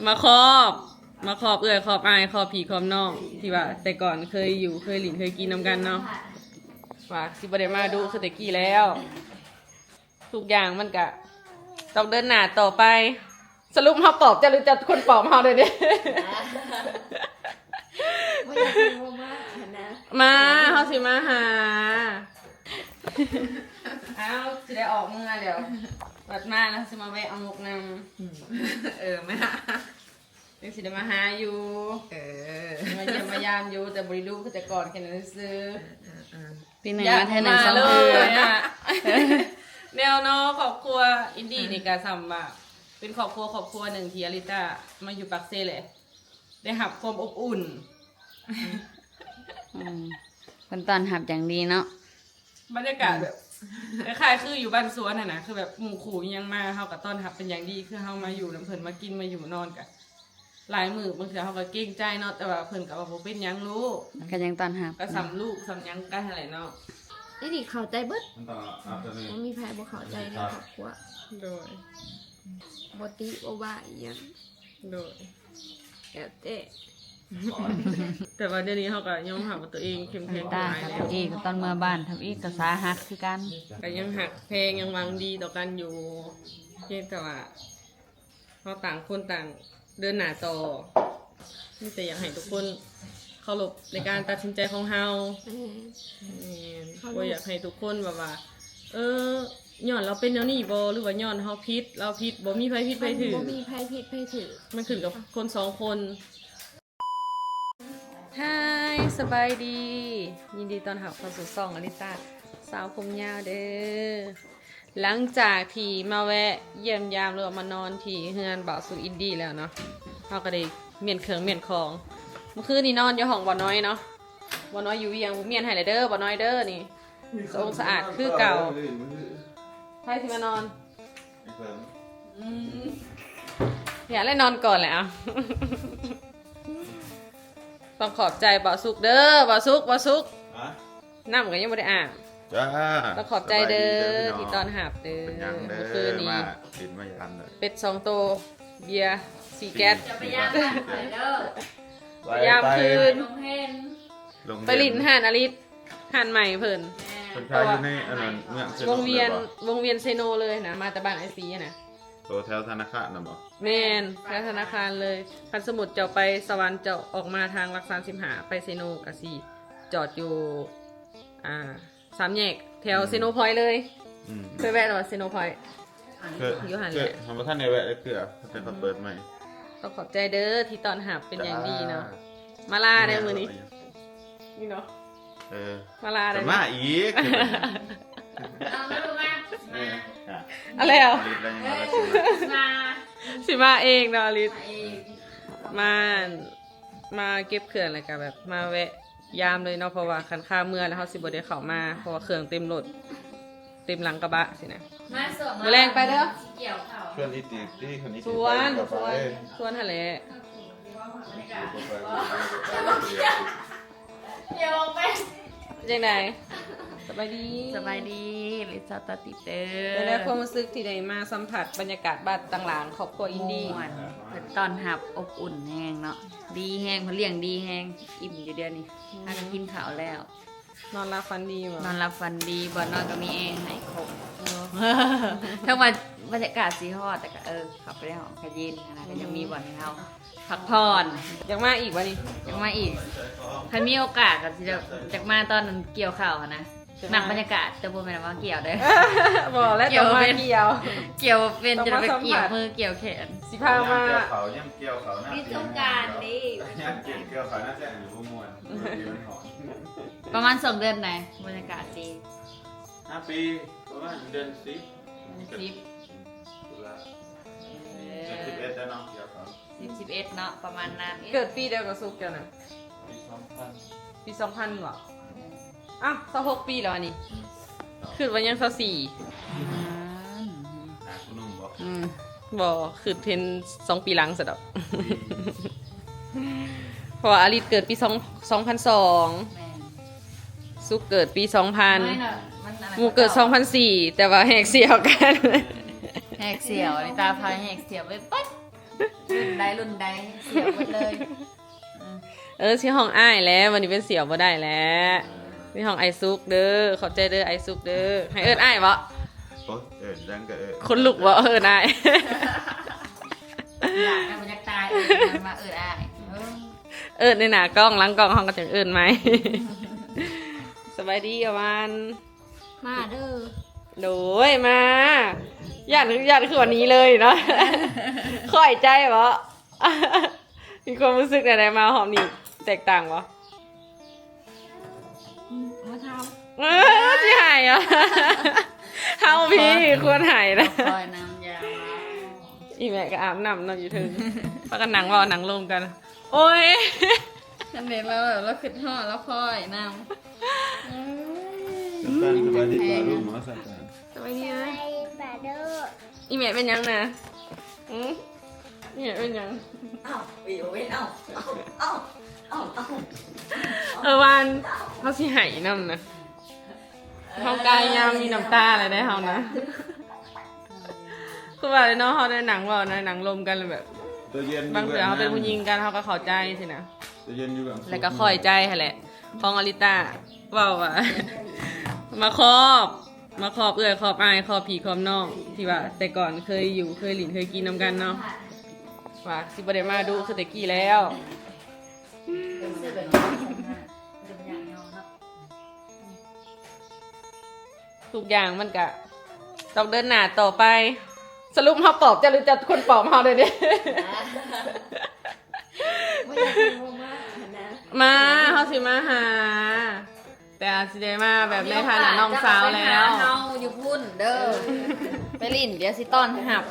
ມາຂອບ ມາຂອບເອື້ອຍ ຂອບອ້າຍ ຂອບພີ່ຂອບນ້ອງ ທີ່ວ່າແຕ່ກ່ອນເຄີຍຢູ່ ເຄີຍຫຼິ້ນ ເຄີຍກິນນຳກັນເນາະ ວ່າຊິບໍ່ໄດ້ມາດຸຄືແຕ່ກີ້ແລ້ວ. ທຸກຢ່າງມັນກະຕ້ອງເດີນໜ້າຕໍ່ໄປ. ສະຫຼຸບເຮົາປອບເຈົ້າ ຫຼືເຈົ້າຄົນປອບເຮົາເດນີ້? ບໍ່ຢາກໃຫ້ເວົ້າມາກຫັ້ນນະ. ມາ ເຮົາຊິມາຫາ. ອ້າວ ຊິໄດ້ອອກເມືອແລ້ວ ບັດມາແລ້ວຊິມາແວະເອົາໝົກນຳ. ເອີ ມາ ຍັງຊິໄດ້ມາຫາຢູ່. ເອີ ມາຢ້ຽມມາຢາມຢູ່ ແຕ່ບໍ່ໄດ້ດຸຄືແຕ່ກ່ອນ ແຄ່ນັ້ນຊື່. ເອີໆໆ ປີໜຶ່ງມາເທື່ອໜຶ່ງສອງເທື່ອ. ແນວເນາະ ຄອບຄົວອິນດີນີ້ກະສ່ຳວ່າເປັນຄອບຄົວ ຄອບຄົວໜຶ່ງທີ່ອາລິຕາມາຢູ່ປາກເຊແຫຼະ ໄດ້ຮັບຄວາມອົບອຸ່ນ. ອືມ ເພິ່ນຕ້ອນຮັບຢ່າງດີເນາະ. ບັນຍາກາດແບບ ອືມ ຄ້າຍໆຄືຢູ່ບ້ານສວນຫັ້ນນະ ຄືແບບໝູ່ຄູ່ອີ່ຫຍັງມາ ເຮົາກໍຕ້ອນຮັບເປັນຢ່າງດີ ຄືເຮົາມາຢູ່ນຳເພິ່ນ ມາກິນມາຢູ່ນອນກະຫຼາຍມື້ ບາງເທື່ອເຮົາກໍເກງໃຈເນາະ ແຕ່ວ່າເພິ່ນກໍວ່າບໍ່ເປັນຫຍັງລູກ ກໍຍັງຕ້ອນຮັບ ກໍສ່ຳລູກສ່ຳຫຍັງກັນຫັ້ນແຫຼະເນາະ. ອັນນີ້ເຂົ້າໃຈເບິດ ບໍ່ມີໃຜບໍ່ເຂົ້າໃຈໃນຄອບຄົວ. ໂດຍ ບໍ່ຕິບໍ່ວ່າອີ່ຫຍັງ. ໂດຍ ແລ້ວແຕ່ ແຕ່ວ່າດຽວນີ້ເຮົາກໍຍອມຮັບວ່າຕົວເອງເຂັ້ມແຂງຫຼາຍແລ້ວ. ອີກຕອນເມືອບ້ານທຳອີກກໍສາຫັດຄືກັນ ກໍຍັງຮັກແພງ ຍັງຫວັງດີຕໍ່ກັນຢູ່ ພຽງແຕ່ວ່າເຮົາຕ່າງຄົນຕ່າງເດີນໜ້າຕໍ່. ມີແຕ່ຢາກໃຫ້ທຸກຄົນເຄົາລົບໃນການຕັດສິນໃຈຂອງເຮົາ. ແມ່ນ ແມ່ນ ເຄົາລົບ ບໍ່ຢາກໃຫ້ທຸກຄົນແບບວ່າ ເອີ ຍ້ອນລາວເປັນແນວນີ້ບໍ່ ຫຼືວ່າຍ້ອນເຮົາຜິດ ລາວຜິດ ບໍ່ມີໃຜຜິດໃຜຖືກ ບໍ່ມີໃຜຜິດໃຜຖືກ ມັນຂຶ້ນກັບຄົນສອງຄົນ. ຮາຍ ສະບາຍດີ ຍິນດີຕ້ອນຮັບເຂົ້າສູ່ຊ່ອງອາລິຕາສາວຜົມຍາວເດີ້. ຫຼັງຈາກທີ່ມາແວະຢ້ຽມຢາມ ຫຼືວ່າມານອນທີ່ເຮືອນບ່າວສຸກອິນດີແລ້ວເນາະ ເຮົາກໍໄດ້ມ້ຽນເຄື່ອງມ້ຽນຂອງ. ມື້ຄືນນີ້ນອນຢູ່ຫ້ອງບ່າວນ້ອຍເນາະ ບ່າວນ້ອຍຢູ່ວຽງ ໝ້ຽນໃຫ້ແລ້ວເດີ້ ບ່າວນ້ອຍເດີ້. ນີ້ສະອາດຄືເກົ່າ. ໃຜຊິມານອນ? ອືມ ຢ່າແລ້ວ ນອນກ່ອນແຫຼະ. ເອົ້າ ຕ້ອງຂອບໃຈບ່າວສຸກເດີ້ ບ່າວສຸກ ບ່າວສຸກ. ຮະ? ນ້ຳກໍຍັງບໍ່ໄດ້ອາບ. ຈ້າ ຕ້ອງຂອບໃຈເດີ້ ສະບາຍດີເດີ້ພີ່ນ້ອງ ທີ່ຕ້ອນຮັບເດີ້. ເປັນຫຍັງເດີ້ ມື້ຄືນນີ້ ມາຫຼິ້ນມາຢາມເດີ້ ເປັດສອງໂຕ ເບຍສີ່ແກັດ ໄປຢາມຄືນ ໄປ ໄປ ໄປຫຼິ້ນຮ້ານອາລິດ ຮ້ານໃໝ່ເພິ່ນ. ແມ່ນ ເພິ່ນຂາຍຢູ່ໃນອັນນັ້ນ ເມືອງເຊໂນ ວົງວຽນ ວົງວຽນເຊໂນເລີຍນະ ມາແຕ່ບ້ານອ້າຍສີນະ. ໂຕແຖວທະນາຄານນະບໍ່? ແມ່ນ ແຖວທະນາຄານເລີຍ. ຄັນສົມມຸດເຈົ້າໄປສະຫວັນ ເຈົ້າອອກມາທາງຫຼັກສາມສິບຫ້າ ໄປເຊໂນກະຊິຈອດຢູ່ ອ່າ ສາມແຍກແຖວ ອືມ ເຊໂນພອຍເລີຍ. ອືມ ເຄີຍແວະແລ້ວບໍ່ ເຊໂນພອຍ? ເຄີຍ ຢູ່ຫັ້ນແຫຼະ. ເຄີຍ ເຮົາບໍ່ທັນໄດ້ແວະຈັກເທື່ອ ຕັ້ງແຕ່ເຂົາເປີດໃໝ່. ຕ້ອງຂອບໃຈເດີ້ທີ່ຕ້ອນຮັບເປັນຢ່າງດີເນາະ. ຈ້າ ມາລາເດີ້ມື້ນີ້. ນີ້ເນາະ ເອີ ມາລາເດີ້ ມາອີກ. ເອົາມາ ມາ ເອີ ມາ ເອົາແລ້ວ ອາລິດແລ້ວຍັງມາ ມາ ຊິມາເອງເນາະ ອາລິດ ມາເອງ ມາ ມາເກັບເຄື່ອງ ແລ້ວກໍແບບມາແວະຢາມເລີຍເນາະ ເພາະວ່າຄັນຄາເມືອແລ້ວເຮົາຊິບໍ່ໄດ້ເຂົ້າມາ ເພາະວ່າເຄື່ອງເຕັມລົດ ເຕັມຫຼັງກະບະຊີ້ນະ. ມາສວນ ມື້ແລງໄປເດີ້ ຊິກ່ຽວເຂົ້າ ຊວນອີ່ຕິ ຊວນ ຊວນ ຊວນຫັ້ນແຫຼະ. ເປັນຈັ່ງໃດ? ສະບາຍດີ ສະບາຍດີ ເລີຍຊາວຕາຕິດເດີ້. ເປັນແນວຄວາມຮູ້ສຶກທີ່ໄດ້ມາສຳຜັດບັນຍາກາດບ້ານຕ່າງຫຼັງ ຄອບຄົວອິນດີ? ມ່ວນ ເພິ່ນຕ້ອນຮັບອົບອຸ່ນແຮງເນາະ ດີແຮງ ເພິ່ນລ້ຽງດີແຮງ. ອີ່ມຢູ່ດຽວນີ້ ຫາກໍກິນເຂົ້າແລ້ວ. ນອນຫຼັບຝັນດີບໍ່? ນອນຫຼັບຝັນດີ ບ່ອນນອນກໍມີແອໃຫ້ຄົບ. ເອີ ເຖິງວ່າບັນຍາກາດຊິຮ້ອນ ແຕ່ກໍ ເອີ ເຂົ້າໄປໃນຫ້ອງກໍເຢັນຫັ້ນນະ ກໍຍັງມີບ່ອນໃຫ້ເຮົາພັກຜ່ອນ. ຢາກມາອີກບໍ່ນີ້? ຢາກມາອີກ ຄັນມີໂອກາດກໍຊິ ຢາກມາຕອນນັ້ນກ່ຽວເຂົ້າຫັ້ນນະ. ມັກບັນຍາກາດ ແຕ່ບໍ່ແມ່ນວ່າກ່ຽວເດີ້. ບໍ່ແລ້ວ ຕ້ອງມາກ່ຽວ ກ່ຽວເປັນ ຕ້ອງມາສຳຜັດ ຈະໄປກ່ຽວມືກ່ຽວແຂນ. ຊິພາມາ ຍາມກ່ຽວເຂົ້າ ຍາມກ່ຽວເຂົ້ານະ ມີສົງການເດ້ ຍາມກ່ຽວເຂົ້ານະ ແຊງຢູ່ບໍ່ມ່ວນ. ປະມານສອງເດືອນໃດ ບັນຍາກາດດີ? ຫ້າປີ ປະມານເດືອນສິບ ເດືອນສິບ ຕຸລາ ເອີ ເດືອນສິບເອັດແລ້ວເນາະ ກ່ຽວເຂົ້າ ສິບ ສິບເອັດເນາະ ປະມານນັ້ນ. ເກີດປີໃດກໍສຸກເຈົ້ານະ? ປີສອງພັນ ປີສອງພັນບໍ່? ອ້າວ ຊາວຫົກປີແລ້ວອັນນີ້. ອືມ ຄິດວ່າຍັງຊາວສີ່. ອືມ ໜ້າຜູ້ໜຸ່ມບໍ່? ອືມ ບໍ່ ຄິດເຫັນສອງປີຫຼັງຊະດອກ. ເພາະວ່າອາລິດເກີດປີສອງ ສອງພັນສອງ ແມ່ນ ສຸກເກີດປີສອງພັນ ໝູ່ເກີດສອງພັນສີ່ ແຕ່ວ່າແຫກສ່ຽວກັນ. ແຫກສ່ຽວ ອາລິດຕາພາແຫກສ່ຽວໄປເບິດ. ໄດ້ລຸ້ນໄດ້ ສຽວໝົດເລີຍ. ອືມ ເອີ ຊິຮ້ອງອ້າຍແຫຼະ ວັນນີ້ເປັນສຽວບໍ່ໄດ້ແຫຼະ. ຊິຮ້ອງອ້າຍສຸກເດີ ຂອບໃຈເດີອ້າຍສຸກເດີ. ໃຫ້ເອີ້ນອ້າຍບໍ? ໂອ້ຍ ເອີ້ນຫຍັງກໍເອີ້ນ ຄົນລຸກບໍ ເອີ້ນອ້າຍ? ຢາກ ບໍ່ຢາກຕາຍ ເອີ້ນຫຍັງວ່າເອີ້ນອ້າຍ. ເອີ ເອີ້ນໃນໜ້າກ້ອງ ຫຼັງກ້ອງເຮົາກໍຈັ່ງເອີ້ນໃໝ່. ສະບາຍດີ ອາວານ. ມາເດີ. ໂດຍ ມາ. ຢ້ານ ຢ້ານຄືວ່າໜີເລີຍເນາະ. ຂ້ອຍໃຈບໍ? ມີຄວາມຮູ້ສຶກແນວໃດມາຮອບນີ້ ແຕກຕ່າງບໍ່? ອືມ ມາຖາມ ເອີ ຊິໃຫ້ຫວາ? ເຮົາພີ້ຄວນໃຫ້ນະ. ຄອຍນຳຢາ ອີແມ່ກໍອາບນ້ຳເນາະຢູ່ເທິງ. ພາກັນນັ່ງເວົ້ານັ່ງລົມກັນ. ໂອ້ຍ ຄັນເຫັນລາວແບບລາວຄິດຮອດ ລາວຄອຍນຳ. ອືມ ສະບາຍດີປ້າລຸງເນາະ ສະບາຍ ສະບາຍດີນະ. ອີແມ່ເປັນຫຍັງນະ? ອືມ ອີແມ່ເປັນຫຍັງ? ອ້າວ ເອີ ວານ ເຮົາຊິໄຫ້ນຳນະ. ເຮົາກາຍາມມີນ້ຳຕາແລ້ວໄດ໋ເຮົານະ. ຄືວ່າເນາະ ເຮົາໄດ້ນັ່ງເວົ້ານະ ນັ່ງລົມກັນແລ້ວແບບ ບາງເທື່ອເຮົາເປັນຜູ້ຍິງກັນ ເຮົາກໍເຂົ້າໃຈຊີ້ນະ ແລ້ວກໍຂ້ອຍໃຈຫັ້ນແຫຼະ. ຂອງອາລິຕາເວົ້າວ່າ ມາຄອບ ມາຄອບເອື້ອຍຄອບອ້າຍ ຄອບພີ່ຄອບນ້ອງ ທີ່ວ່າແຕ່ກ່ອນເຄີຍຢູ່ ເຄີຍຫຼິ້ນ ເຄີຍກິນນຳກັນເນາະ ວ່າຊິບໍ່ໄດ້ມາດຸຄືແຕ່ກີ້ແລ້ວ. ທຸກຢ່າງມັນກະຕ້ອງເດີນໜ້າຕໍ່ໄປ. ສະຫຼຸບເຮົາປອບເຈົ້າ ຫຼືເຈົ້າຄົນປອບເຮົາເດນີ້? ມາ ເຮົາຊິມາຫາ ແຕ່ອາດຊິໄດ້ມາແບບໃນຖານະນ້ອງສາວແລ້ວ. ເຮົາຢູ່ພຸ້ນເດີ ໄປຫຼິ້ນ ດຽວຊິຕ້ອນຮັບ.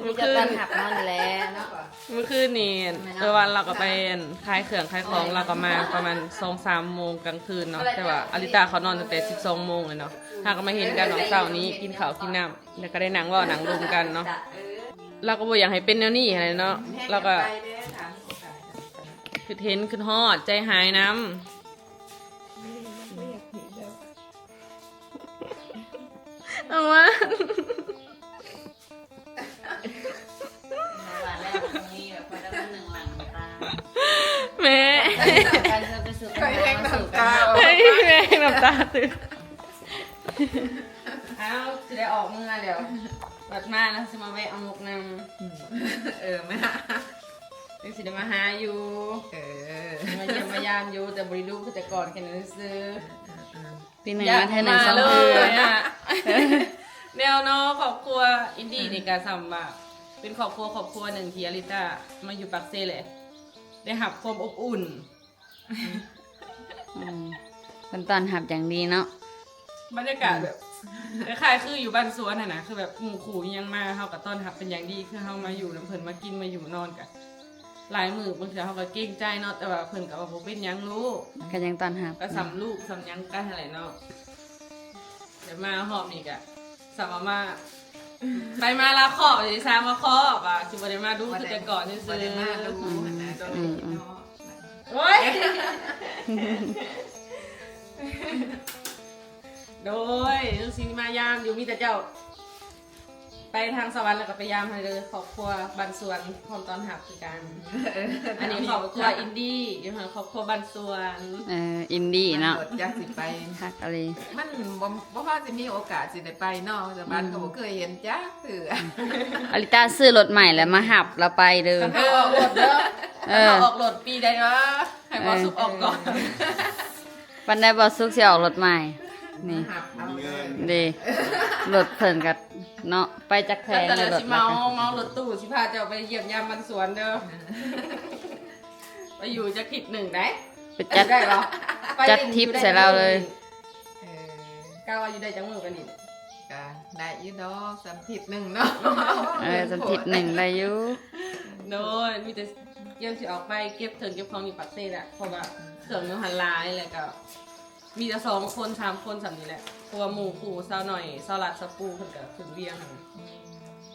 ຄືຈະຕ້ອນຮັບເຮົານັ້ນແຫຼະເນາະ. ມື້ຄືນນີ້ ເອີ ວານລາວກໍໄປຂາຍເຄື່ອງຂາຍຂອງ ລາວກໍມາປະມານສອງສາມໂມງກາງຄືນເນາະ ແຕ່ວ່າອາລິຕາເຂົານອນຕັ້ງແຕ່ສິບສອງໂມງເລີຍເນາະ. ເຮົາກໍມາເຫັນກັນຕອນເຊົ້ານີ້ ກິນເຂົ້າກິນນ້ຳ ແລ້ວກໍໄດ້ນັ່ງເວົ້ານັ່ງລົມກັນເນາະ. ລາວກໍບໍ່ຢາກໃຫ້ເປັນແນວນີ້ຫັ້ນແຫຼະເນາະ ລາວກໍຄິດເຫັນຄິດຮອດໃຈຫາຍນຳ. ເອົາມາ ແມ່ ຂ້ອຍແຮງນ້ຳຕາ ເຮີ້ຍ ແມ່ແຮງນ້ຳຕາຕື່ມ. ອ້າວ ຊິໄດ້ອອກເມືອແລ້ວ ບັດມາແລ້ວຊິມາແວະເອົາໝົກນຳ. ເອີ ມາ ຍັງຊິໄດ້ມາຫາຢູ່ ເອີ ມາຢ້ຽມມາຢາມຢູ່ ແຕ່ບໍ່ໄດ້ດຸຄືແຕ່ກ່ອນ ແຄ່ນັ້ນຊື່. ປີໜຶ່ງມາເທື່ອໜຶ່ງສອງເທື່ອ. ແນວເນາະ ຄອບຄົວອິນດີນີ້ກໍສ່ຳວ່າເປັນຄອບຄົວ ຄອບຄົວໜຶ່ງທີ່ອາລິຕາມາຢູ່ປາກເຊແຫຼະ ໄດ້ຮັບຄວາມອົບອຸ່ນ. ອືມ ເພິ່ນຕ້ອນຮັບຢ່າງດີເນາະ. ບັນຍາກາດແບບ ອືມ ຄ້າຍໆຄືຢູ່ບ້ານສວນຫັ້ນນະ ຄືແບບໝູ່ຄູ່ອີ່ຫຍັງມາ ເຮົາກໍຕ້ອນຮັບເປັນຢ່າງດີ. ຄືເຮົາມາຢູ່ນຳເພິ່ນ ມາກິນມາຢູ່ນອນກໍ ຫຼາຍມື້ບາງເທື່ອເຮົາກໍເກງໃຈເນາະ ແຕ່ວ່າເພິ່ນກໍວ່າ ບໍ່ເປັນຫຍັງລູກ ກໍຍັງຕ້ອນຮັບ ກໍສ່ຳລູກສ່ຳຫຍັງກັນຫັ້ນແຫຼະເນາະ. ແຕ່ມາຮອບນີ້ກໍສ່ຳວ່າມາ ໄປມາລາວຄອບ ຊິສ້າງວ່າຄອບ ວ່າຊິບໍ່ໄດ້ມາດຸຄືແຕ່ກ່ອນຊື່ໆ ບໍ່ໄດ້ມາດຸຫັ້ນນະ. ໂອ້ຍ ໂດຍ ຈັ່ງຊີ້ມາຢາມຢູ່ ມີແຕ່ເຈົ້າ ໄປທາງສະຫວັນແລ້ວກໍໄປຢາມໃຫ້ເດີ ຄອບຄົວບ້ານສວນ ພ້ອມຕ້ອນຮັບຄືກັນ. ເອີ ອັນນີ້ຄອບຄົວອິນດີ ຢູ່ໃຫ້ຄອບຄົວບ້ານສວນ. ເອີ ອິນດີເນາະ ຈັກຊິໄປ ຄັກອີ່ຫຼີ. ມັນບໍ່ ບໍ່ພໍຊິມີໂອກາດຊິໄດ້ໄປເນາະ ສະຫວັນກໍບໍ່ເຄີຍເຫັນຈັກເທື່ອ. ອາລິຕາຊື້ລົດໃໝ່ແລ້ວມາຮັບລາວໄປເດີ. ເອີ ອອກລົດເດີ ເອີ ອອກລົດປີໃດວະ ໃຫ້ບໍ່ສຸກອອກກ່ອນ. ປານໃດບໍ່ສຸກຊິອອກລົດໃໝ່ນີ້ ເດ້ ລົດເພິ່ນກໍເນາະ ໄປຈັກແຂວງ ແລ້ວລົດ ຊິເມົາ ເມົາລົດຕູ້ ຊິພາເຈົ້າໄປຢ້ຽມຢາມບ້ານສວນເດີ. ໄປຢູ່ຈັກທິດໜຶ່ງໄດ໋ ໄປຈັດ ໄດ້ບໍ່ ໄປ ຈັດທິບໃສ່ລາວເລີຍ. ເອີ ກະວ່າຢູ່ໄດ້ຈັກມື້ກັນນີ້? ກະໄດ້ຢູ່ດອກ ສ່ຳທິດໜຶ່ງເນາະ. ເອີ ສ່ຳທິດໜຶ່ງໄດ້ຢູ່. ໂດຍ ມີແຕ່ ກຽມຊິອອກໄປເກັບເຄື່ອງເກັບຂອງຢູ່ປາກເຊແຫຼະ ເພາະວ່າເຄື່ອງຢູ່ຫັ້ນຫຼາຍ ແລ້ວກໍມີແຕ່ສອງຄົນສາມຄົນສ່ຳນີ້ແຫຼະ ເພາະວ່າໝູ່ຄູ່ສາວໜ້ອຍ ສາວລັດ ສາວປູ ເພິ່ນກໍຂຶ້ນວຽງຫັ້ນ. ອືມ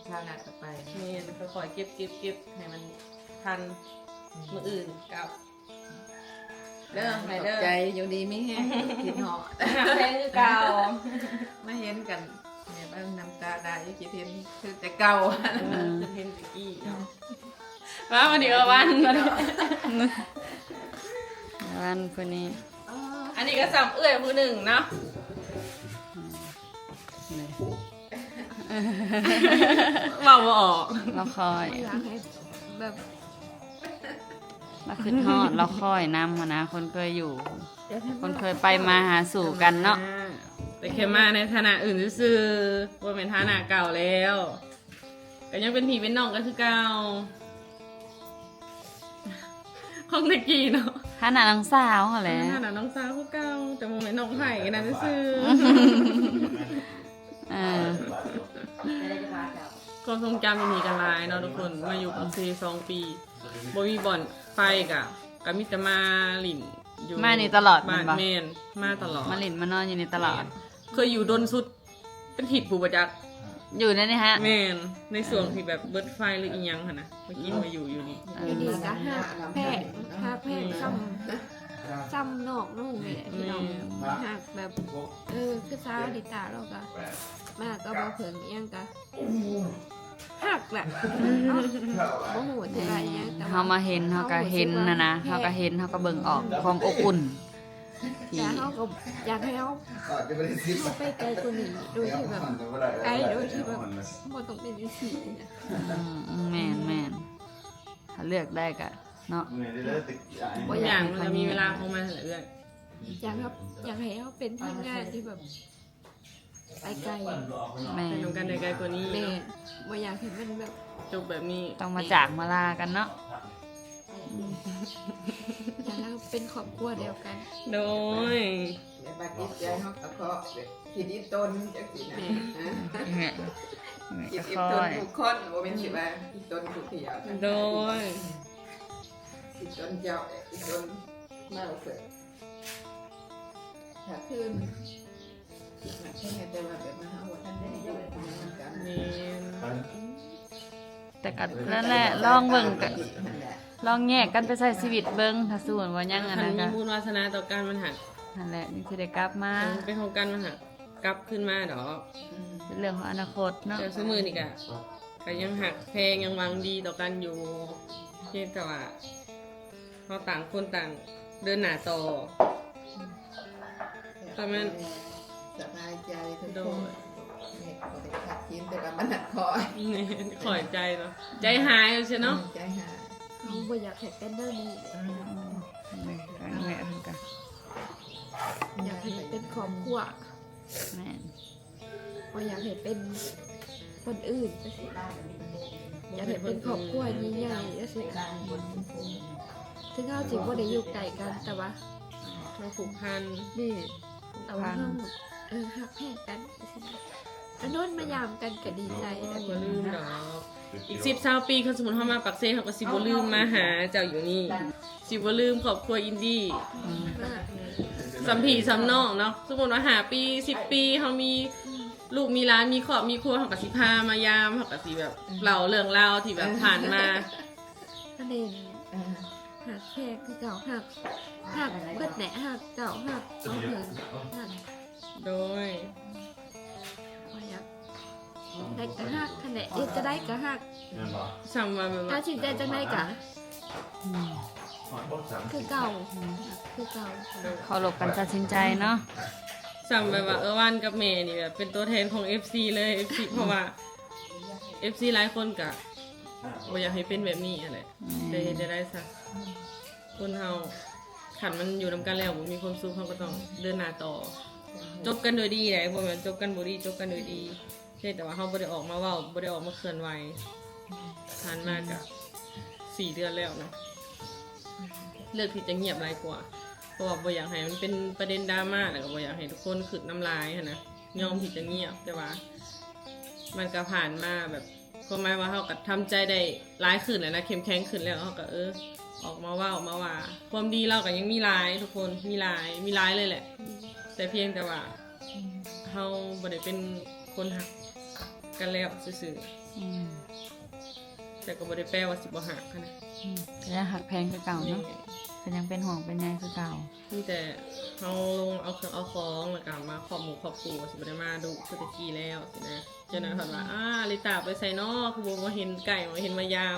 ສາວລັດກໍໄປ. ແມ່ນ ຄ່ອຍໆເກັບໆໆ ໃຫ້ມັນທັນ. ອືມ ມື້ອື່ນກັບເດີ ໃຫ້ເດີ ຂອບໃຈ ຢູ່ດີມີແຮງ ຄິດຮອດ ຮັກແພງຄືເກົ່າ. ມາເຫັນກັນ ແມ່ເບິ່ງນ້ຳຕາໄຫຼ ຄິດເຫັນຄືແຕ່ເກົ່າ. ເອີ ຄິດເຫັນແຕ່ກີ້ເນາະ. ວ່າວັນນີ້ວ່າວັນ ວັນຜູ້ນີ້ ອັນນີ້ກໍຊ້ຳເອື້ອຍຜູ້ໜຶ່ງເນາະ ເວົ້າບໍ່ອອກ ລາວຄອຍ ຢາກໃຫ້ແບບ ລາວຄິດຮອດ ລາວຄອຍນຳຫັ້ນນະ ຄົນເຄີຍຢູ່ ຄົນເຄີຍໄປມາຫາສູ່ກັນເນາະ ແຕ່ແຄ່ມາໃນຖານະອື່ນຊື່ໆ ບໍ່ແມ່ນຖານະເກົ່າແລ້ວ ກໍຍັງເປັນພີ່ເປັນນ້ອງກັນຄືເກົ່າ ຂອງແຕ່ກີ້ເນາະ ຖານະນ້ອງສາວຫັ້ນແຫຼະ ຖານະນ້ອງສາວຄືເກົ່າ ແຕ່ບໍ່ແມ່ນນ້ອງໃຜນັ້ນຊື່ໆ ເອີ ຄວາມຊົງຈຳດີໆກັນຫຼາຍເນາະທຸກຄົນ ມາຢູ່ປາກເຊສອງປີ ບໍ່ມີບ່ອນໄປກະ ກະມີແຕ່ມາຫຼິ້ນຢູ່ ມານີ້ຕະຫຼອດແມ່ນບໍ່? ແມ່ນ ມາຕະຫຼອດ ມາຫຼິ້ນມານອນຢູ່ນີ້ຕະຫຼອດ ແມ່ນ ເຄີຍຢູ່ດົນສຸດ ເປັນທິດພຸ້ນບໍ່ຈັກ ຢູ່ໃນນີ້ຫະ ແມ່ນ ໃນຊ່ວງທີ່ແບບເບິດໄຟຫຼືອີ່ຫຍັງຫັ້ນນະ ມາກິນມາຢູ່ຢູ່ນີ້ ເອີ ຢູ່ນີ້ກໍຮັກແພງ ຮັກແພງ ແມ່ນ ຊ່ຳ ຊ່ຳນ້ອງໜູນີ້ແຫຼະພີ່ນ້ອງ ແມ່ນ ຮັກແບບ ເອີ ຄືສາວລິຕາ ລາວກໍມາກັບບໍ່ເພິ່ງອີ່ຫຍັງກໍ ຮັກແຫຼະ ບໍ່ຮູ້ອະທິບາຍອີ່ຫຍັງ ແຕ່ວ່າເຮົາມາເຫັນ ເຮົາກໍເຫັນຫັ້ນນະ ເຮົາກໍເຫັນ ເຮົາກໍເບິ່ງອອກຄວາມອົບອຸ່ນ ທີ່ ແຕ່ເຮົາກໍຢາກໃຫ້ເຮົາຢູ່ໄປໄກກວ່ານີ້ ໂດຍທີ່ແບບ ໄກໂດຍທີ່ແບບບໍ່ຕ້ອງເປັນຈັ່ງຊີ້ນະ ອືມ ແມ່ນໆ ຖ້າເລືອກໄດ້ກໍເນາະ ບໍ່ຢາກໃຫ້ເຂົາແຍກ ມັນກໍມີເວລາຂອງມັນແຫຼະເອື້ອຍ ຢາກ ຢາກໃຫ້ເຮົາເປັນທີມງານທີ່ແບບ ໄປໄກ ແມ່ນ ໄປນຳກັນໄດ້ໄກກວ່ານີ້ ແມ່ນ ບໍ່ຢາກໃຫ້ມັນແບບ ຈົບແບບນີ້ ຕ້ອງມາຈາກມາລາກັນເນາະ ຢາກໃຫ້ເຮົາເປັນຄອບຄົວດຽວກັນ ໂດຍ ແບບວ່າຈິດໃຈເຮົາກໍເພາະແບບຄິດອີ່ຕົນຈັ່ງຊີ້ນະ ແມ່ນ ແມ່ນ ຄິດອີ່ຕົນທຸກຄົນ ບໍ່ແມ່ນຊິວ່າອີ່ຕົນຜູ້ດຽວ ໂດຍ ອີ່ຕົນເຈົ້າ ອີ່ຕົນເຮົາ ເພິ່ນ ຖ້າຄືນ ແຕ່ວ່າແບບວ່າເຮົາບໍ່ທັນໄດ້ຢູ່ນຳກັນ ແມ່ນ ແຕ່ກໍນັ້ນແຫຼະ ລອງເບິ່ງ ກໍລອງແຍກກັນໄປໃຊ້ຊີວິດເບິ່ງ ຖ້າສົມມຸດວ່າຍັງອັນນັ້ນ ຄັນມີບຸນວາສະໜາຕໍ່ກັນມັນຫາກ ຫັ້ນແຫຼະ ຍັງຊິໄດ້ກັບມາ ເປັນຂອງກັນມັນຫາກກັບຄືນມາດອກ ເປັນເລື່ອງຂອງອະນາຄົດເນາະ ແຕ່ຊຸມື້ນີ້ກະ ກະຍັງຮັກແພງ ຍັງຫວັງດີຕໍ່ກັນຢູ່ ພຽງແຕ່ວ່າ ເຮົາຕ່າງຄົນຕ່າງເດີນໜ້າຕໍ່ ປະມານ ສະບາຍໃຈທຸກຄົນ ໂດຍ ແມ່ກໍໄດ້ຄັດເຫັນ ແຕ່ວ່າມັນໜັກຂ້ອຍ ແມ່ນ ຂ້ອຍໃຈເນາະ ໃຈຫາຍເອົາຊະເນາະ ໃຈຫາຍ ເຮົາບໍ່ຢາກໃຫ້ເປັນແນວນີ້ ອືມ ແມ່ນ ແມ່ເພິ່ນກະ ຢາກໃຫ້ເປັນຄອບຄົວ ແມ່ນ ບໍ່ຢາກໃຫ້ເປັນຄົນອື່ນ ຢາກໃຫ້ເປັນຄອບຄົວໃຫຍ່ໆ ຈັ່ງຊີ້ນະ ເຖິງເຮົາຊິບໍ່ໄດ້ຢູ່ໃກ້ກັນ ແຕ່ວ່າ ເຮົາຜູກພັນ ແມ່ນ ແຕ່ວ່າເຮົາ ເອີ ຮັກແພງກັນ ຈັ່ງຊີ້ນະ ກະໂດນມາຢາມກັນກະດີໃຈແລ້ວ ບໍ່ລືມດອກ ອີກສິບຊາວປີ ຄັນສົມມຸດເຮົາມາປາກເຊ ເຮົາກໍຊິບໍ່ລືມມາຫາເຈົ້າຢູ່ນີ້ ຊິບໍ່ລືມຄອບຄົວອິນດີ້ ອືມ ສ່ຳພີ່ສ່ຳນ້ອງເນາະ ສົມມຸດວ່າຫ້າປີ ສິບປີ ເຮົາມີລູກມີຫຼານ ມີຄອບມີຄົວ ເຮົາກໍຊິພາມາຢາມ ເຮົາກໍຊິແບບເລົ່າເລື່ອງລາວທີ່ແບບຜ່ານມາ ອັນນີ້ ເອີ ຮັກແພງຄືເກົ່າ ຮັກ ຮັກເບິດແຫຼະ ຮັກເຈົ້າ ຮັກນ້ອງເພິ່ນ ຮັກ ໂດຍ ບໍ່ຢາກ ໄດ້ກະຮັກຫັ້ນແຫຼະ ເຮັດຈັ່ງໃດກະຮັກ ສ່ຳວ່າແບບວ່າ ຕັດສິນໃຈຈັ່ງໃດກະ ອືມ ຄືເກົ່າ ຄືເກົ່າ ເຄົາລົບການຕັດສິນໃຈເນາະ ສ່ຳແບບວ່າ ເອີ ຫວານກັບແມ່ນີ້ແບບເປັນຕົວແທນຂອງເອັຟຊີເລີຍ ເອັຟຊີ ເພາະວ່າເອັຟຊີຫຼາຍຄົນກະບໍ່ຢາກໃຫ້ເປັນແບບນີ້ຫັ້ນແຫຼະ ແມ່ນ ແຕ່ເຮັດຈັ່ງໃດຊະ ຄົນເຮົາ ຄັນມັນຢູ່ນຳກັນແລ້ວບໍ່ມີຄວາມສຸກ ເຮົາກໍຕ້ອງເດີນໜ້າຕໍ່ ຈົບກັນໂດຍດີໃດ໋ ບໍ່ແມ່ນຈົບກັນບໍ່ດີ ຈົບກັນໂດຍດີ ພຽງແຕ່ວ່າເຮົາບໍ່ໄດ້ອອກມາເວົ້າ ບໍ່ໄດ້ອອກມາເຄື່ອນໄຫວ ຜ່ານມາກະ ອືມ ສີ່ເດືອນແລ້ວເນາະ ເລືອກທີ່ຈະງຽບຫຼາຍກວ່າ ເພາະວ່າບໍ່ຢາກໃຫ້ມັນເປັນປະເດັນດຣາມາ ແລ້ວກໍບໍ່ຢາກໃຫ້ທຸກຄົນຄຶດນຳຫຼາຍຫັ້ນນະ ຍອມທີ່ຈະງຽບ ແຕ່ວ່າມັນກໍຜ່ານມາແບບ ຄວາມໝາຍວ່າເຮົາກໍທຳໃຈໄດ້ຫຼາຍຂຶ້ນແລ້ວນະ ເຂັ້ມແຂງຂຶ້ນແລ້ວ ເຮົາກໍ ເອີ ອອກມາເວົ້າມາວ່າ ຄວາມດີລາວກໍຍັງມີຫຼາຍທຸກຄົນ ມີຫຼາຍ ມີຫຼາຍເລີຍແຫຼະ ແຕ່ພຽງແຕ່ວ່າ ເຮົາບໍ່ໄດ້ເປັນຄົນຮັກກັນແລ້ວຊື່ໆ ອືມ ແຕ່ກໍບໍ່ໄດ້ແປວ່າຊິບໍ່ຮັກຫັ້ນນະ ອືມ ກໍຍັງຮັກແພງຄືເກົ່າເນາະ ແມ່ນ ກໍຍັງເປັນຫ່ວງເປັນໃຍຄືເກົ່າ ມີແຕ່ເຮົາລົງເອົາເຄື່ອງເອົາຂອງ ແລ້ວກໍມາຄອບໝູ່ຄອບຄົວ ຊິບໍ່ໄດ້ມາດຸຄືແຕ່ກີ້ແລ້ວຊີ້ນະ ເຈົ້າໜ້າເພິ່ນວ່າ ອືມ ອາ ອາລິຕາໄປໃສນໍ ຄືບໍ່ມາເຫັນໃກ້ ບໍ່ເຫັນມາຢາມ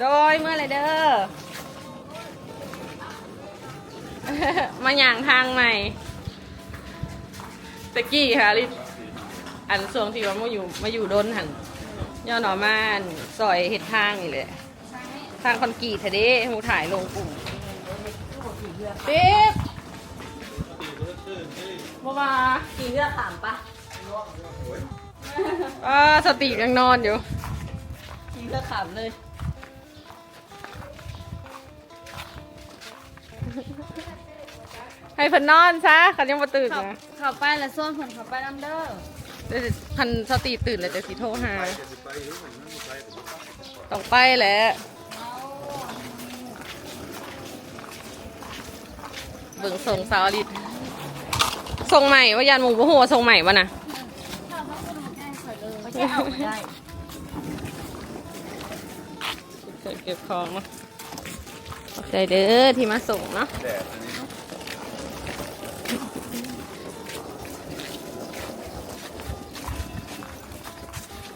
ໂດຍ ເມືອແລ້ວເດີ ມາຍ່າງທາງໃໝ່. ແຕ່ກີ້ຫາລິ ອັນຊ່ວງທີ່ວ່າມາຢູ່ ມາຢູ່ດົນຫັ້ນ ຍ້ອນວ່າມາ ອັນ ຊ່ອຍເຮັດທາງນີ້ແຫຼະ ທາງຄອນກຣີດຫັ້ນເດ້ ຮູ້ຖ່າຍລົງກຸ່ມ ຕິດ ບໍ່ວ່າ ຂີ່ເຮືອຂ້າມປະ. ອ້າ ສະຕິບຍັງນອນຢູ່ ຂີ່ເຮືອຂ້າມເລີຍ. ໃຫ້ເພິ່ນນອນຊະ ຄັນຍັງບໍ່ຕື່ນນະ. ເຂົ້າ ເຂົ້າໄປລະຊວນເພິ່ນເຂົ້າໄປນຳເດີ. ເອີ ຄັນສະຕິບຕື່ນແລ້ວຈະຊິໂທຫາ. ຕ້ອງໄປແຫຼະ. ເບິ່ງຊົງສາວອາລິດ ຊົງໃໝ່ວ່າ ຢ້ານໝູ່ບໍ່ຮູ້ວ່າຊົງໃໝ່ບໍ່ນະ. ເກັບຂອງເນາະ ຂອບໃຈເດີທີ່ມາສົ່ງເນາະ.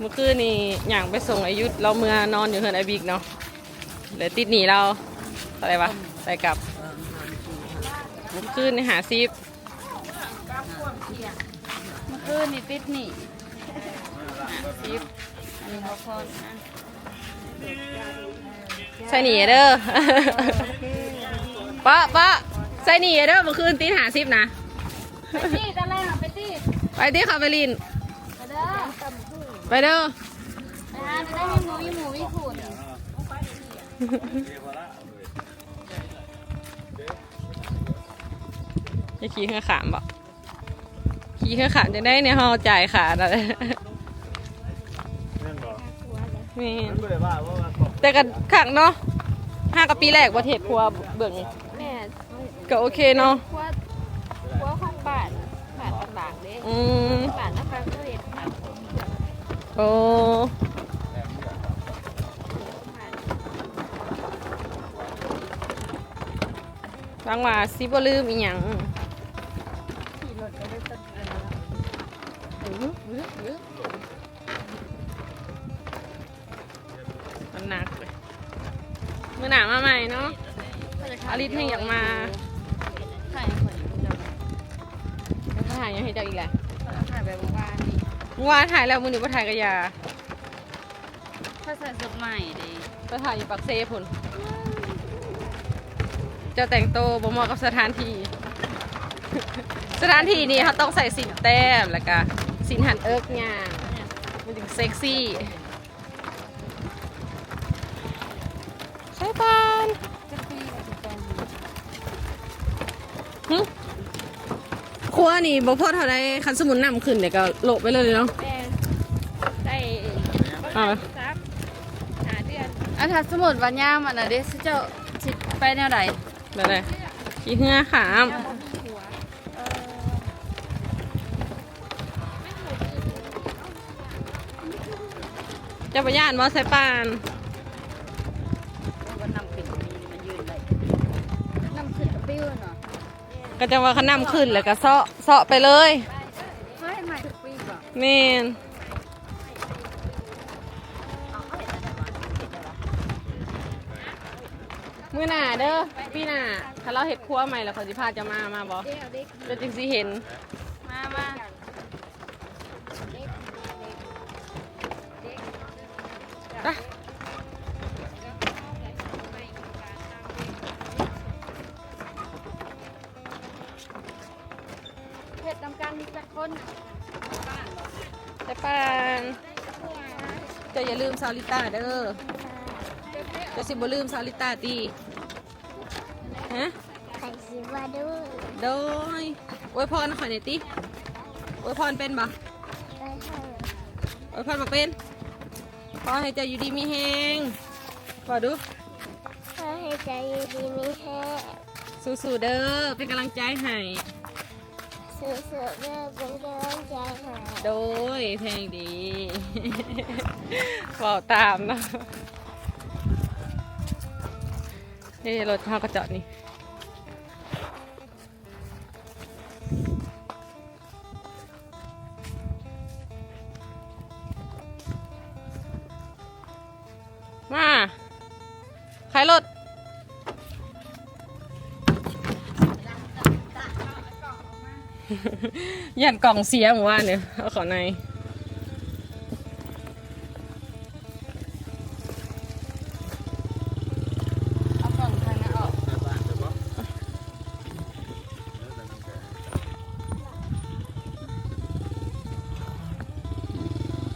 ມື້ຄືນນີ້ຍ່າງໄປສົ່ງໄອ້ຍຸດ ລາວເມືອນອນຢູ່ເຮືອນອ້າຍບິກເນາະ ແລະຕິດໜີ້ລາວເທົ່າໃດວະ ໄປກັບ ມື້ຄືນນີ້ຫ້າສິບ ມື້ຄືນນີ້ຕິດໜີ້ຫ້າສິບ ອັນນີ້ບໍ່ພໍ. ໃສ່ໜີ້ເດີ ປະ ປະ ໃສ່ໜີ້ເດີ ມື້ຄືນຕິດຫ້າສິບນະ. ໄປຕິ ຕອນແລກເຮົາໄປຕິ ໄປຕິ ເຂົ້າໄປຫຼິ້ນ ໄປເດີ ໄປເດີ ໄປຫາໄດ້ມີໝູ່ມີໝູ່ມີຜູ້ນີ້. ຈະຂີ່ເຮືອຂ້າມບໍ່? ຂີ່ເຮືອຂ້າມຈັ່ງໃດແນວເຮົາຈ່າຍຄ່ານັ້ນແຫຼະ. ແມ່ນບໍ່? ແມ່ນ ມັນບໍ່ໄດ້ວ່າ ວ່າ ວ່າຂອງ ແຕ່ກໍຄັກເນາະ ຫາກໍປີແລກບໍ່ເຮັດຄົວເບິ່ງ. ແມ່ນ ກໍໂອເຄເນາະ ຄົວ ຄົວຂອງບ້ານ ບ້ານຕ່າງໆເດ້. ອືມ ບ້ານນະຄອນເຂົາເຮັດ. ໂອ້ ຫວັງວ່າຊິບໍ່ລືມອີ່ຫຍັງ. ມັນໜັກເລີຍ ມື້ໜ້າມາໃໝ່ເນາະ. ອາລິດແຮ່ງຢາກມາ ຖ່າຍໃຫ້ຂ້ອຍຢູ່ ຖ່າຍຫຍັງໃຫ້ເຈົ້າອີກແຫຼະ? ຖ່າຍໄປມື້ວານນີ້ ມື້ວານຖ່າຍແລ້ວ ມື້ນີ້ບໍ່ຖ່າຍກະຢ່າ. ຂ້ອຍໃສ່ຊຸດໃໝ່ເດ້ ໄປຖ່າຍຢູ່ປາກເຊພຸ້ນ. ເຈົ້າແຕ່ງໂຕບໍ່ເໝາະກັບສະຖານທີ່ ສະຖານທີ່ນີ້ເຮົາຕ້ອງໃສ່ສິ້ນແຕ້ມ ແລ້ວກະສິ້ນຫັນເອິກຍ່າງ ມັນຈຶ່ງເຊັກຊີ. ສາຍປານ ຫຶ ຄົວນີ້ບໍ່ພໍເທົ່າໃດ ຄັນສົມມຸດນ້ຳຂຶ້ນນີ້ກໍໂລະໄປເລີຍເນາະ. ແມ່ນ ໄດ້ປະມານສາມຫ້າເດືອນ. ອ່າ ຖ້າສົມມຸດວ່າຍາມອັນນັ້ນເດ້ ຊິເຈົ້າຊິໄປແນວໃດ? ແບບໃດ? ຂີ່ເຮືອຂ້າມ. ເອີ ເຈົ້າບໍ່ຢ້ານບໍ່ ສາຍປານ? ນ້ຳຂຶ້ນກໍປິວເນາະ. ກໍຈັ່ງວ່າຄັນນ້ຳຂຶ້ນແລ້ວກໍເຊາະ ເຊາະໄປເລີຍ. ເຮົາເຮັດໃໝ່ທຸກປີບໍ່? ແມ່ນ. ມື້ໜ້າເດີ ປີໜ້າ ຖ້າລາວເຮັດຄົວໃໝ່ແລ້ວ ຂ້ອຍຊິພາເຈົ້າມາ ມາບໍ່? ເຈົ້າຈຶ່ງຊິເຫັນ. ມາ ມາ ໄປ. ເຮັດນຳກັນຈັກຄົນ? ແຕ່ປານ ເຈົ້າຢ່າລືມສາວລິຕາເດີ. ເຈົ້າຊິບໍ່ລືມສາວລິຕາຕິ? ຮະ? ຂ້ອຍຊິບໍ່ລືມ. ໂດຍ ອວຍພອນຂ້ອຍແດ່ຕິ. ອວຍພອນເປັນບໍ່? ອວຍພອນ ອວຍພອນບໍ່ເປັນ. ຂໍໃຫ້ເຈົ້າຢູ່ດີມີແຮງ ເວົ້າດູ. ຂໍໃຫ້ເຈົ້າຢູ່ດີມີແຮງ ສູ້ໆເດີ ເປັນກຳລັງໃຈໃຫ້. ສູ້ໆເດີ ເປັນກຳລັງໃຈໃຫ້. ໂດຍ ແພງດີ ເວົ້າຕາມເນາະ. ເອີ ລົດເຮົາກໍຈອດນີ້. ມາ າຍລົດ ຢ້ານກ່ອງເສຍມື້ວານນີ້ ເອົາເຂົ້າໃນ. ເ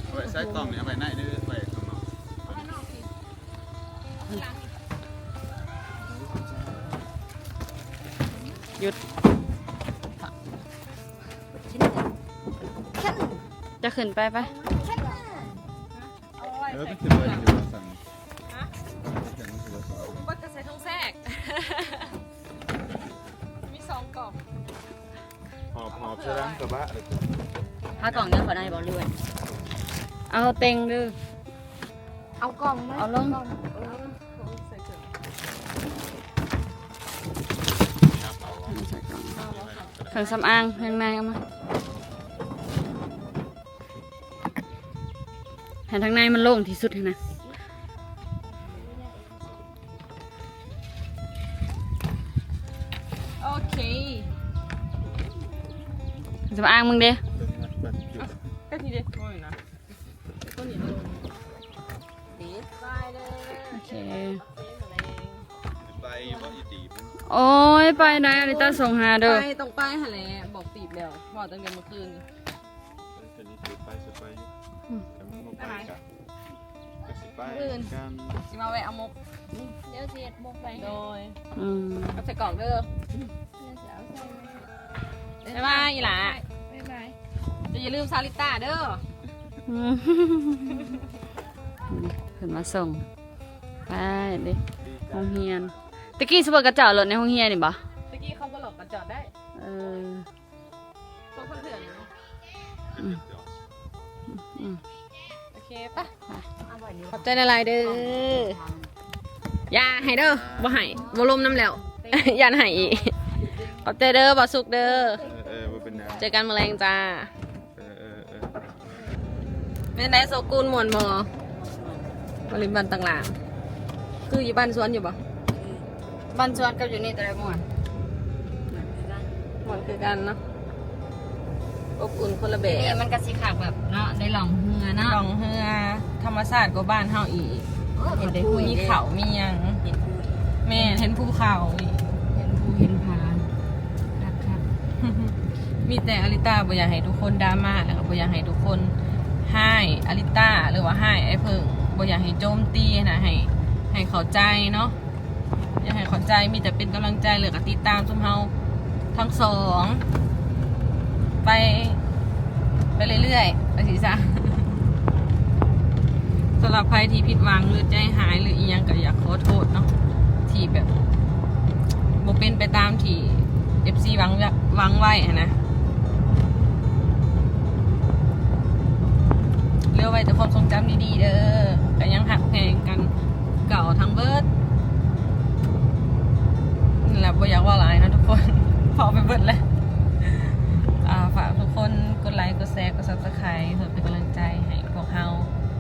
ອົາໄວ້ໃສ່ກ່ອງນີ້ ເອົາໄວ້ໃນເດີ ໄວ້ຂ້າງນອກ. ຢຸດ ຈະຂຶ້ນໄປ ໄປ ເອີ ມັນຊິເບີດຢູ່ວ່າຊັ້ນ ຮະ ມັນຊິເບີດ ເບິດກໍໃສ່ຖົງແຊກ ມີສອງກ່ອງ. ຫອບ ຫອບໃສ່ຫຼັງກະບະເລີຍ. ຫາກ່ອງຍັງບໍ່ໄດ້ບໍ່ ຫຼືວ່າ ເອົາເຕັງເດີ ເອົາກ່ອງມາ ເອົາລົງ ເອີ ເຄື່ອງສຳອາງທາງໃນເອົາມາ ໃຫ້ທາງໃນມັນໂລ່ງທີ່ສຸດຫັ້ນນະ. ໂອເຄ ສຳອາງມຶງເດ້ ກະທີເດ້ ໂອ້ຍນະ ໂອເຄ ໄປບໍ່ອີຕີບ ໂອ້ຍ ໄປໄດ້ ອາລິຕາສົ່ງຫາເດີ ໄປ ຕ້ອງໄປຫັ້ນແຫຼະ ບອກຕີບແລ້ວ ເວົ້າຕັ້ງແຕ່ມື້ຄືນ. ອືມ ມື້ອື່ນຊິມາແວະເອົາໝົກ ດຽວຊິເຮັດໝົກໄປ ໂດຍ ອືມ ກັບໄສ້ກອກເດີ ດຽວຊິເອົາໃສ່ ບາຍບາຍ ອີ່ຫຼ້າ ບາຍບາຍ ເຈົ້າຢ່າລືມສາລິຕາເດີ ອືມ ເພິ່ນມາສົ່ງ ໄປເດ້ ໂຮງຮຽນ ຕະກີ້ສະເບີດກະຈອດລົດໃນໂຮງຮຽນນີ້ບໍ່? ຕະກີ້ເຂົາບໍ່ລັອກກະຈອດໄດ້ ເອີ. ສອງພັນເທື່ອນີ້ເນາະ ອືມ ອືມ ໂອເຄ ໄປ ຂອບໃຈຫຼາຍໆເດີ ຢ່າໃຫ້ເດີ ບໍ່ໃຫ້ ບໍ່ລົມນຳແລ້ວ ຢ້ານໃຫ້ອີກ ຂອບໃຈເດີ ບ່າວສຸກເດີ ເອີ ເອີ ບໍ່ເປັນຫຍັງ ເຈີກັນມື້ແລງຈ້າ ເອີ ເອີ ເອີ. ແມ່ນໄດ ໂຊກຸນ ມ່ວນບໍ່? ມາຫຼິ້ນບ້ານຕ່າງຫຼາງ ຄືຢູ່ບ້ານສວນຢູ່ບໍ່? ບ້ານສວນກັບຢູ່ນີ້ໂຕໃດມ່ວນ? ມ່ວນຄືກັນເນາະ ອົບອຸ່ນຄົນລະແບບ ຢູ່ນີ້ມັນກະຊິຄັກແບບເນາະ ໄດ້ລ່ອງເຮືອເນາະ ລ່ອງເຮືອ ທຳມະຊາດກວ່າບ້ານເຮົາອີກ ໂອ້ ເຫັນພູ ມີເຂົາມີຫຍັງ ເຫັນພູ ແມ່ນ ເຫັນພູເຂົາອີກ ເຫັນພູເຫັນຜາ ຄັກໆ. ມີແຕ່ອາລິຕາບໍ່ຢາກໃຫ້ທຸກຄົນດຣາມາ ແລ້ວກໍບໍ່ຢາກໃຫ້ທຸກຄົນຮ້າຍອາລິຕາ ຫຼືວ່າຮ້າຍອ້າຍເຜິ້ງ ບໍ່ຢາກໃຫ້ໂຈມຕີນະ ໃຫ້ ໃຫ້ເຂົ້າໃຈເນາະ ຢາກໃຫ້ເຂົ້າໃຈ ມີແຕ່ເປັນກຳລັງໃຈ ແລ້ວກໍຕິດຕາມຊຸມເຮົາທັງສອງໄປ ໄປເລື້ອຍໆ ວ່າຊີ້ຊະ. ສຳລັບໃຜທີ່ຜິດຫວັງ ຫຼື ໃຈຫາຍ ຫຼື ອີ່ຫຍັງ ກໍຢາກຂໍໂທດເນາະ ທີ່ແບບບໍ່ເປັນໄປຕາມທີ່ ເອັຟຊີ ຫວັງ ຫວັງໄວ້ຫັ້ນນະ ເຫຼືອໄວ້ແຕ່ຄວາມຊົງຈຳດີໆເດີ ກໍຍັງຮັກແພງກັນເກົ່າທັງເບິດ ນັ້ນແຫຼະ ບໍ່ຢາກເວົ້າຫຼາຍເນາະທຸກຄົນ ເວົ້າໄປເບິດແລ້ວ ອ່າ ຝາກທຸກຄົນກົດໄລ ກົດແຊ ກົດ Subscribe ເພື່ອເປັນກຳລັງໃຈໃຫ້ພວກເຮົາ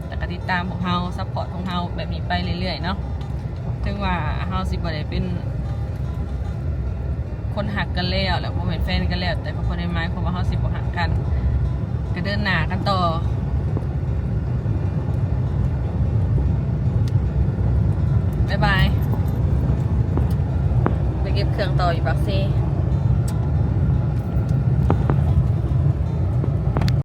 ແລ້ວກໍຕິດຕາມພວກເຮົາ ຊັບພອດພວກເຮົາແບບນີ້ໄປເລື້ອຍໆເນາະ ເຖິງວ່າເຮົາຊິບໍ່ໄດ້ເປັນ ຄົນຮັກກັນແລ້ວ ແລ້ວບໍ່ແມ່ນແຟນກັນແລ້ວ ແຕ່ກໍບໍ່ໄດ້ໝາຍຄວາມວ່າເຮົາຊິບໍ່ຮັກກັນ ກໍເດີນໜ້າກັນຕໍ່ ບາຍບາຍ ໄປເກັບເຄື່ອງຕໍ່ຢູ່ປາກເຊ.